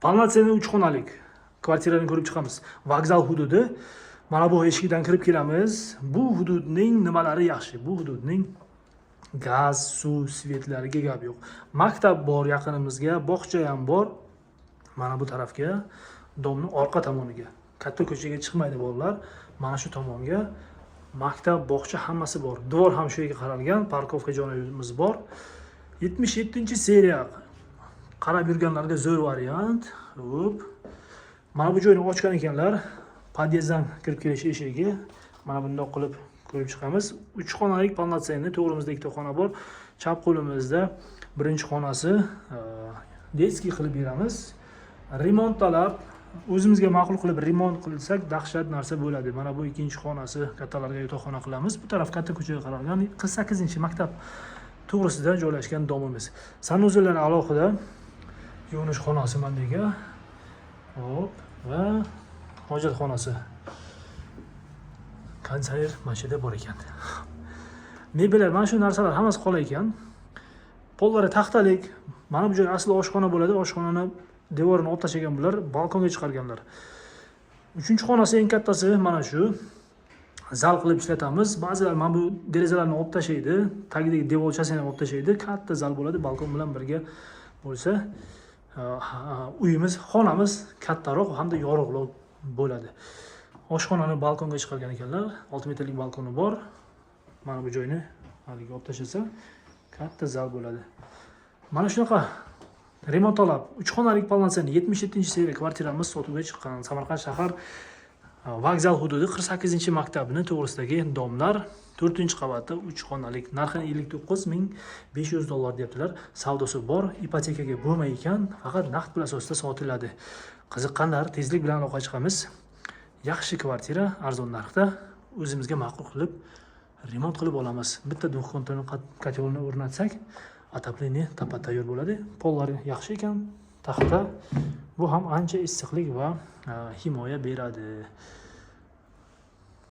Полноценный uch xonalik kvartirani ko'rib chiqamiz. Vokzal hududi. Mana bu eshikdan kirib kelamiz. Bu hududning nimalari yaxshi? Bu hududning gaz, suv, свет lariga gap yo'q. Maktab bor yaqinimizga, bog'cha ham bor. Mana bu tarafga, дом ni orqa tomoniga. Katta ko'chaga chiqmaydi bolalar. Mana shu tomonga maktab, bog'cha, hammasi bor. Двор ham shu yerga qaralgan, парковка joyimiz bor. 77-seriya qarab yurganlarga zo'r variant. Xo'p. Mana bu joyni ochgan ekanlar. Podyezddan kirib kelish eshigi. Mana bundoq qilib ko'rib chiqamiz. Uch xonalik полноценный, to'g'rimizda ikkita xona bor. Chap qo'limizda birinchi xonasi, детский qilib beramiz. Remont talab, o'zimizga ma'qul qilib remont qilsak, dahshat narsa bo'ladi. Mana bu ikkinchi xonasi, kattalarga yotoqxona qilamiz. Bu taraf katta ko'chaga qaralgan, 48-maktab to'g'risida joylashgan дом imiz. Санузел lar alohida, yuvinish xonasi mana bu yerga. Hop, va hojatxonasi. Konditsioner mana shu yerda bor ekan. Mebellar, mana shu narsalar hammasi qolar ekan. Pollari taxtalik. Mana bu joy asli oshxona bo'ladi. Oshxonani devorini olib tashlagan bular, balkonga chiqarganlar. Uchinchi xonasi eng kattasi mana shu. Zal qilib ishlatamiz. Ba'zilar mana bu derazalarni olib tashlaydi, tagidagi devorchasini ham olib tashlaydi. Katta zal bo'ladi, balkon bilan birga bo'lsa, uyimiz, xonamiz kattaroq hamda yorug'roq bo'ladi. Oshxonani balkonga chiqargan ekanlar. 6 metrlik balkoni bor. Mana bu joyni haligi olib tashlasa, katta zal bo'ladi. Mana shunaqa remont talab uch xonalik полноценный 77-seriya kvartiramiz sotuvga chiqqan. Samarqand shahar, vokzal hududi, 48-maktabni to'g'risidagi дом lar, to'rtinchi qavatda, uch xonalik. Narxini 59 500 dollar deyaptilar. Savdosi bor, ipotekaga bo'lmay ekan, faqat naqd pul asosida sotiladi. Qiziqqanlar, tezlik bilan aloqa chiqamiz. Yaxshi kvartira, arzon narxda, o'zimizga ma'qul qilib remont qilib olamiz. Bitta двухконтурный котел ni o'rnatsak, отопление tappa tayyor bo'ladi. Pollari yaxshi ekan, taxta. Bu ham ancha issiqlik va himoya beradi.